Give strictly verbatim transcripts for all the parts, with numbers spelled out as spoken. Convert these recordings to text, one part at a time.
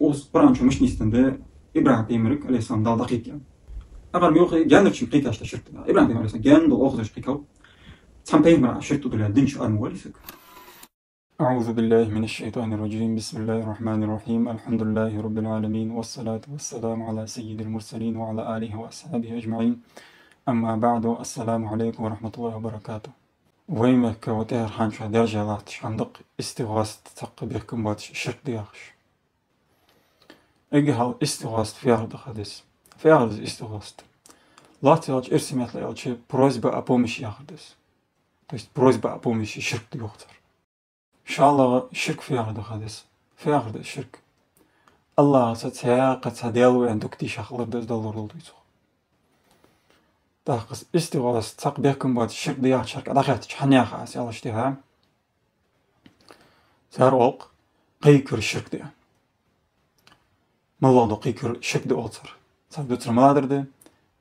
Укхаза Къуръан чу мишта нийсденна да, ИбрахӀим пайхамарга, Ӏалайхи ссалам, Дала дӀакхайкаенна. Акхар ма йоах, гаьнарчунга кхайкаш да ширк да. ИбрахӀим пайхамар, Ӏалайхи ссалам, гаьна дола оалхазараш кхайкав. Цхьан пайхамара ширк да аьле, динца ара ма валий саг. أعوذ بالله من الشيطان الرجيم. بسم الله الرحمن الرحيم. الحمد لله رب العالمين. والصلاة والسلام على سيد المرسلين وعلى آله وأصحابه أجمعين. أما بعد. السلام عليكم ورحمة الله وبركاته. Вай мехка ва тӀехьархьа чу даьржа латташ хьандакъ истигӀасат, цхьаккха бехкам боацаш ширк да яхаш. Эггара хьалха истигӀасат фу яхар да ха деза? Фу яхар да из истигӀасат? Лоацца аьлча, эрсий меттала аьлча, просьба о помощи яхар да из. То есть просьба о помощи ширк да йоах цар. ИншааллахӀ, ширк фу яхар да ха деза? Фу яхар да из ширк? АллахӀаца цхьаькха цхьа даьла ва аьнна дог тийша хилар да из, Дала лорадолда вай цох. ТӀаккха из истигӀасат, цхьаккха бехкам боацаш ширк да яхачарга дӀахаьттача, хӀана яхар аз аьлча тӀехьа, цар оал-кх кхайкар ширк да. МоллагӀа дола кхайкар ширк да оал цар? Цар дувцар малагӀдар да?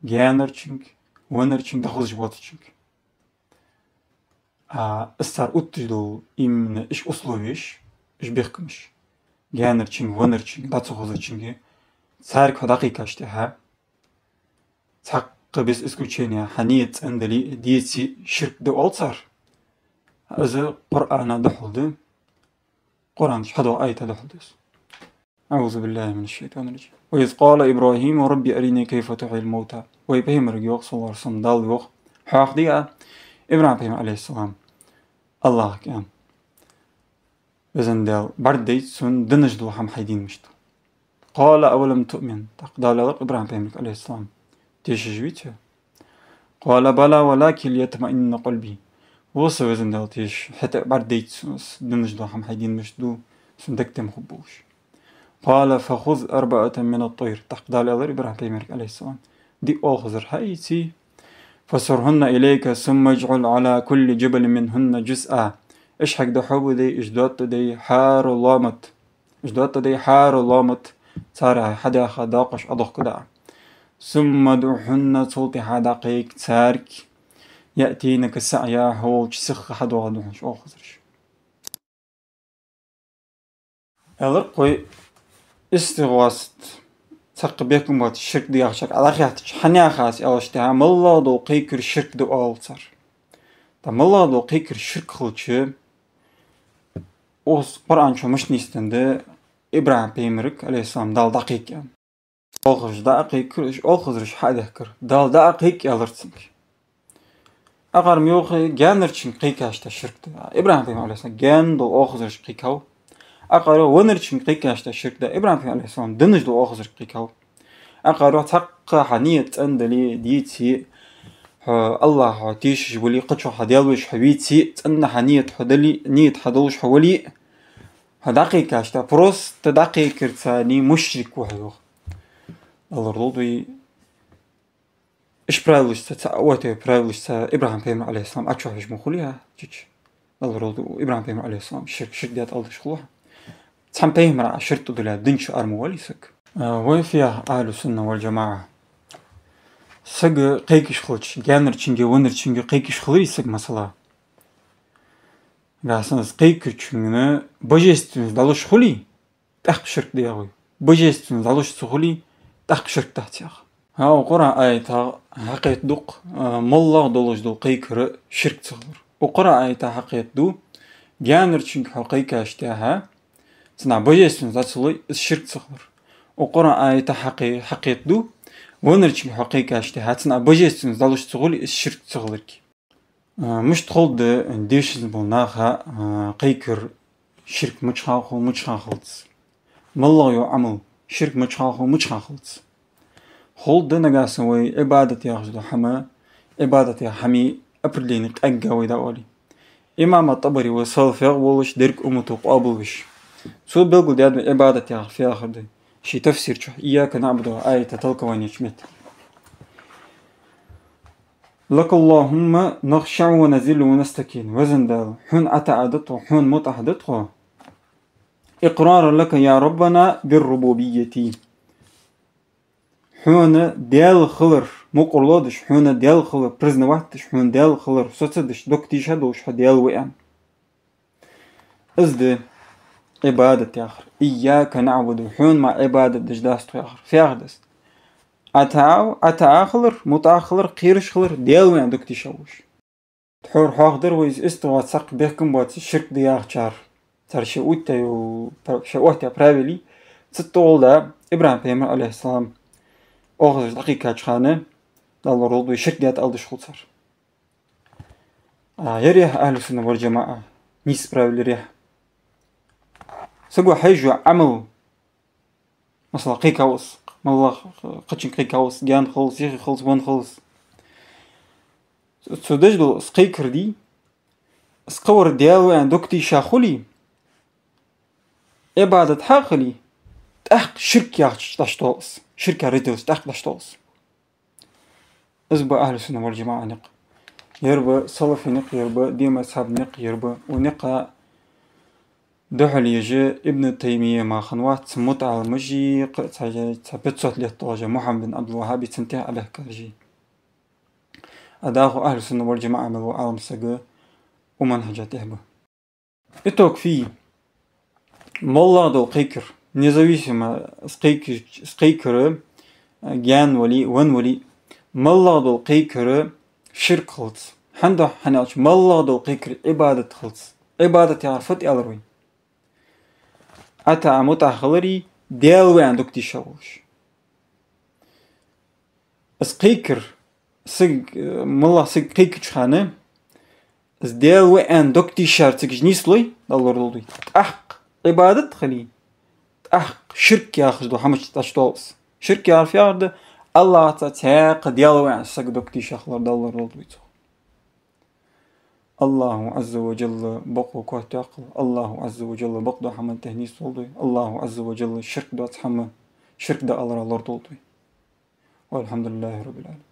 Гаьнарчунга, ванарчунга, дӀахозаш воацачунга. А из цар отташ дола именно уж условеш, уж бехкамаш, гаьнарчунга, ванарчунга, дӀа ца хозачунга, царга хьо дӀакхайкаш тӀехьа, цхьаккха без исключения, хьа нийят цӀена дале а, деце а, ширк да оал цар. Из Къуръана духьал да. Къуръан чу хьадоагӀа аята духьал да из. أعوذ بالله من الشيطان الرجيم. وإذ قال إبراهيم رب أرني كيف تحيي الموتى. Вай пайхамарга йоах, саллаллахӀу Ӏалайхи ва саллам, Дала йоах: хьоахаде а, ИбрахӀим пайхамар, Ӏалайхи ссалам, АллахӀага, аьнна: Везан Даьла, бӀаргадайта сона динаш дола хӀама хьай дийна мишта да. قال أولم تؤمن. ТӀаккха Дала аьлар-кх ИбрахӀим пайхамарга, Ӏалайхи ссалам: тешаш вий хьо? قال بلى ولكن ليطمئن قلبي. Ва са везан Даьла, тешаш, хӀаьта а бӀаргадайта сона из динаш дола хӀама хьай дийна мишта да, сона дег тӀем хургболаш. قال فخذ أربعة من الطير. ТӀаккха Дала аьлар ИбрахӀим пайхамарга, Ӏалайхи ссалам: диъ оалхазар хьаийце, فصرهن إليك ثم اجعل على كل جبل منهن جزءا. Уж хьога дӀахьо а дай, уж доттадай хӀара лоамат. Уж доттадай хӀара лоамат, цар хьа хьадаьха доакъош Ӏодохка дӀа. ثم ادعهن, цул тӀехьа дӀакхайка царга, يأتينك سعيا, хьо волча сиха хьадоагӀаргда хьона уж оалхазараш. Аьлар-кх вай, истигӀасат, цхьаккха бехкам боацаш ширк да яхачарга дӀахаьттача, хӀана яхар аз аьлча тӀехьа, моллагӀа дола кхайкар ширк да оал цар. ТӀаккха моллагӀа дола кхайкар ширк хилча, укхаза Къуръан чу мишта нийсденна да, ИбрахӀим пайхамарга, Ӏалайхи ссалам, Дала дӀакхайка аьнна. Оалхазараш дӀакхайкар, уж оалхазараш хьа а дехкар. Дала дӀакхайка аьлар цунга. Акхар ма йоах, гаьнарчунга кхайкаш да ширк да. ИбрахӀим пайхамар, Ӏалайхи ссалам, гаьна дола оалхазарашка кхайкав. Акхар йоах, ванарчунга кхайкаш да ширк да. ИбрахӀим пайхамар, Ӏалайхи ссалам, динаш дола оалхазарашка кхайкав. Акхар йоах, цхьаккха хьа нийят цӀена дале а, деце а, хьо АллахӀ хьо тешаш вале а, кхычо хьа Даьла веш хьо веце а, цӀена хьа нийят хьо дале, нийят хьа долаш хьо вале а, хьо дӀакхайкаш да, просто дӀакхайкарца мушрик ва хьо, йоах. Дала лорадолда вай. Уж правилашца, цхьа а оттаваь правилашца ИбрахӀим пайхамар, Ӏалайхи ссалам, Ӏочухьош ма хулий хьо, чича. Дала лорадолда, ИбрахӀим пайхамар, Ӏалайхи ссалам, ширк, ширк да аьнна Ӏодеш хул хьо. Цхьан пайхамара ширк да аьле, динца ара ма валий саг. А, вай фу яхар, أهل السنة والجماعة? Саг кхайкаш хилча, гаьнарчунга, ванарчунга кхайкаш хиларий саг, масала? Нагахьа санна из кхайкачунна божественность дӀалуш хуле, тӀаккха ширк да яхий? Божественность дӀалуш ца хуле, тӀаккха ширк дац яхий? ХӀаьта укх Къуръан аятах хьакхетаду-кх, а, моллагӀа долаш дола кхайкар ширк ца хилар. Укх Къуръан аятах хьакхетаду, гаьнарчунга хьо кхайкаш тӀехьа, цунах божественность дӀа ца лой, из ширк ца хилар. Укх Къуръан аятах хьакхе-, хьакхетаду, ванарчунга хьо кхайкаш тӀехьа, цунах божественность дӀалуш ца хуле, из ширк ца хиларга. А, мишта хул да дешаш бола наха, а, кхайкар ширк мичахьа хул, мичахьа хилац? МоллагӀа йола Ӏамал ширк мичахьа хул, мичахьа хилац? Хул да, нагахьа санна вай Ӏибадат яхаш дола хӀама, Ӏибадат яха хӀаман определени къаьгга вай дӀаоале. Имам ат-ТӀабари ва салафех волаш, деррига уммато къоабалвеш. Цо белгалдаьд вай Ӏибадат яхар фу яхар да. Ший тафсир чу, إياك نعبد аята толковани еча метте. لك اللهم نخشع ونذل ونستكين. Везан Даьла, хьона ӀотаӀат да тхо, хьона мутӀахьа да тхо. إقرارا لك يا ربنا بالربوبية. Хьона Даьла хилар мукъар лодаш, хьона Даьла хилар признавать деш, хьона Даьла хилар соцадеш, дог тийша долаш хьо Даьла ва аьнна. Из да. Ӏибадат яхар. «Ийяка наӀбуду», хьона мара Ӏибадат деш дац тхо яхар. Фу яхар да из? ӀатаӀа, ӀатаӀа хилар, мутӀахӀ хилар, кхераш хилар, Даьла ва аьнна дог тийша волаш. Тхьовра хьоахадаьр вай из, истигӀоса цхьаккха бехкам боацаш ширк да яхачар. Цар шоай оттаяь, шоай оттаяь правилий. Цу тӀагӀолла ИбрахӀим пайхамар, Ӏалайхи ссалам, оагӀазаш дӀакхайкача хана, Далла лорадолда вай, ширк даьд аьнна деш хул цар. А, ер яхь ахӀлу сунна вал джамаӀа, нийса правило ер яхь. Саго хьежжа Ӏамал, масала, кхайкав из, моллагӀа кхычунга кхайкав из, гаьна хилва из, йихи хилва из, венна хилва из. Цо деш дола из кхайкар дий, из кхывар Даьла ва аьнна дог тийша хуле, Ӏибадат хьа а хиле, тӀаккха ширк яхача дӀачудоал из, ширк яхар дезалца тӀаккха дӀачудоал из. Из ба ахӀлу сунна вал джамаӀа никъ. Ер ба салафий никъ, ер ба дийна асхьабий никъ, ер ба. Укх никъа духьал еш Ибн Таймийя мара хиннавац, цун мутаӀаламаши, кхы а цхьа, цхьа пятьсот лет долаш Мухьаммад бин Ӏабдул-ВахӀхӀаби цунна тӀехьа Ӏобаьхкараши. А дӀахо ахӀлу сунна вал джамаӀа мел вола Ӏалам саг укх манхӀаджа тӀехьа ба. Итог фу я? МоллагӀа дола кхайкар, независимо из кхайк-, из кхайкар, гаьна вале а, венна вале а, моллагӀа дола кхайкар ширк хилац. ХӀана да, хӀана аьлча моллагӀа дола кхайкар Ӏибадат хилац. Ӏибадат яхар фуд аьлар вай? ӀатаӀа, мутӀахӀ хилар, Даьла ва аьнна дог тийша волаш. Из кхайкар, саг, э, моллагӀа саг кхайкача хана, из Даьла ва аьнна дог тийшар цига нийслой, Далла лорадолда вай, тӀаккха Ӏибадат хиле, тӀаккха ширк яхаш дола хӀамача дӀачудоал из. Ширк яхар фу яхар да? АллахӀаца цхьаькха Даьла ва аьнна саг дог тийша хилар, Далла лорадолда вай цох. АллахӀу Ӏазза ва джалла бокъо котдоаккхал, АллахӀу Ӏазза ва джалла бакъдола хӀаман тӀа нийсдолда вай, АллахӀу Ӏазза ва джалла ширк доаца хӀама, ширк да аларах лорадолда вай. والحمد لله رب العالمين.